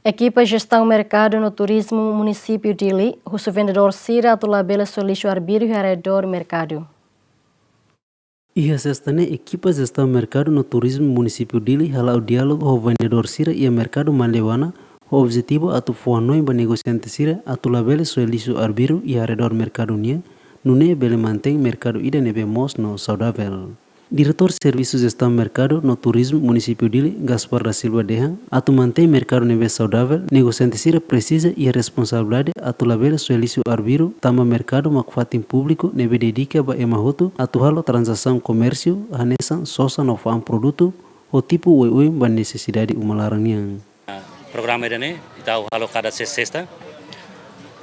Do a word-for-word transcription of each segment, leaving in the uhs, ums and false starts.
Ekipa Jestaun Merkadu no Turizmu Munisípiu Dili husu vendedór sira atu labele soe lixu arbiru iha arredór merkadu. Iha sesta ne'e, ekipa Jestaun Merkadu no Turizmu Munisípiu Dili hala'o diálogu ho vendedór sira iha merkadu Mandewana, ho objetivu atu fó hanoin ba negosiante sira atu labele soe lixu arbiru iha arredór merkadu nian, nune'e bele mantein merkadu ida ne'ebé moos no saudavel. Diretór Servisu Jestaun Merkadu no Turizmu Munisípiu Dili, Gaspar da Silva dehan, atu mantein merkadu ne'ebé saudavel, negosiante sira presiza iha responsabilidade atu labele soe lixu arbiru, tanba merkadu mak fatin públiku ne'ebé dedika ba ema hotu atu halo tranzasaun komérsiu hanesan sosa no fa'an produtu ho tipu oioin ba nesesidade uma laran nian. Programa ida-ne'e ita halo kada sesta, sesta.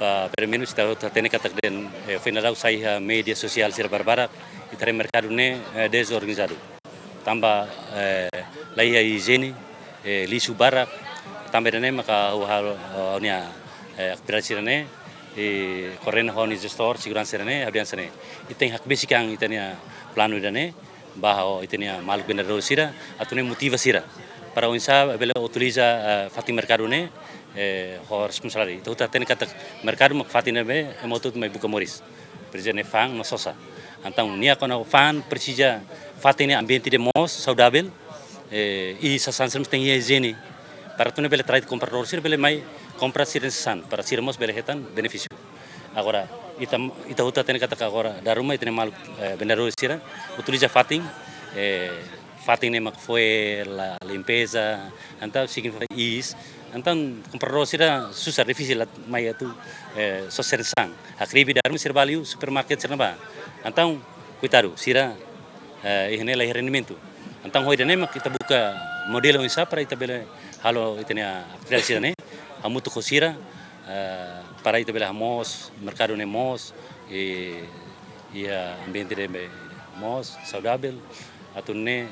Ba, pelumenus ita hatene katak dehan, eh, foin daudaun sai iha média sosiál sira barbarak, ita haree merkadu ne'e, eh, dezorganizadu. Tanba, eh, la iha ijiene, eh, lixu barak, tanba ida-ne'e maka ha'u halo, eh, ha'u-nia, eh, atividade sira-ne'e, eh, koordena ho ha'u-nia jestór seguransa sira-ne'e, ha'u dehan hanesan ne'e. Ita tenke hakbesik an ita-nia planu ida-ne'e, ba ho ita-nia maluk vendedór sira, atu nune'e motiva sira. Para oinsá bele utiliza, eh, fatin merkadu ne'e, eh, ho responsabilidade. Ita hotu hatene katak merkadu mak fatin ne'ebé ema hotu mai buka moris. Presiza ne'e fa'an no sosa. Entaun, nia kona fa'an presiza fatin ne'e ambiente ida moos, saudavel, eh, i sasán sira mós tenke iha ijiene. Para atu nune'e bele atrai kompradór sira bele mai kompra sira-nia sasán, para sira mós bele hetan benefísiu. Agora, ita, ita hotu hatene katak agora dala ruma ita-nia maluk, eh, vendedór sira utiliza fatin, eh, fatin ne'e mak fo'er, la limpeza, entaun signifika iis, entaun kompradór sira susar, difisil atu mai atu, eh, sosa sasán. Hakribi dala ruma sira bá liu supermarket sira-ne'ebá. Entaun, koitadu, sira, eh, iha ne'e la iha rendimentu. Entaun, ho ida-ne'e mak ita buka modelu oinsá para ita bele halo ita-nia atividade sira-ne'e, hamutuk ho sira, eh, para ita bele hamoos merkadu ne'e moos, i, iha ambiente ne'ebé moos, saudavel, atu nune'e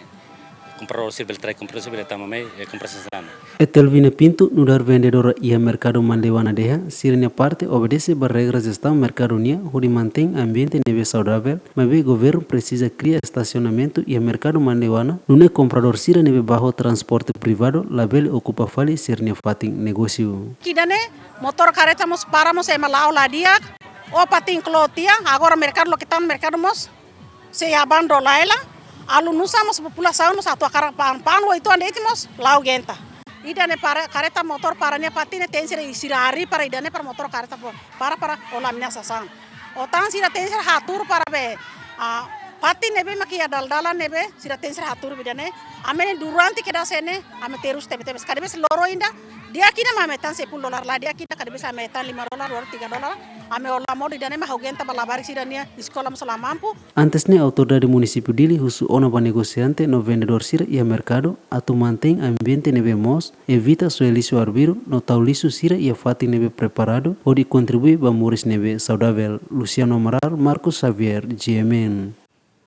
kompradór sira bele atrai kompradór sira bele tama mai, eh, kompra sasán. Etelvina Pinto, nu'udar vendedora iha merkadu Mandewana dehan, sira-nia parte obedese ba regra jestaun merkadu nian hodi mantein ambiente ne'ebé saudavel, maibé governu presiza kria estasionamentu iha merkadu Mandewana, nune'e kompradór sira ne'ebé bá ho transporte privadu labele okupa fali sira-nia fatin negósiu. Ida-ne'e, motór karreta mós para mós ema la'o la di'ak, o patin klotia, agora merkadu loke tan merkadu mós sei abandona lai la, almosa mós populasaun mós atu hakarak fa'an, fa'an oituan de'it mós la'o aguenta. Ida-ne'e para, karreta motór para nia fatin ne'e tenke sira, sira harii para ida-ne'e para motór karreta para, para, para hola ami-nia sasán. Ou tan sira tenke sira hatuur para be, ah, fatin ne'ebé mak iha dala-dala ne'ebé, sira tenke sira hatuur ba ida-ne'e. Ami ne'e durante kedas ne'e, ami terus tebe-tebes. Kadabes loron ida, di'ak ida mak ami hetan sepuluh dolar la, di'ak ida kadabes ami hetan lima dolar, baru tiga dolar. Ami hola modo ida-ne'e mak aguenta ba labarik sira-nia eskola mós la mampu. Antes ne'e, autoridade Munisípiu Dili husu ona ba negosiante no vendedór sira iha merkadu atu mantein ambiente ne'ebé moos, evita soe lixu arbiru no tau lixu sira iha fatin ne'ebé preparadu hodi kontribui ba moris ne'ebé saudavel. Luciano Amaral, Marcos Xavier, G M N.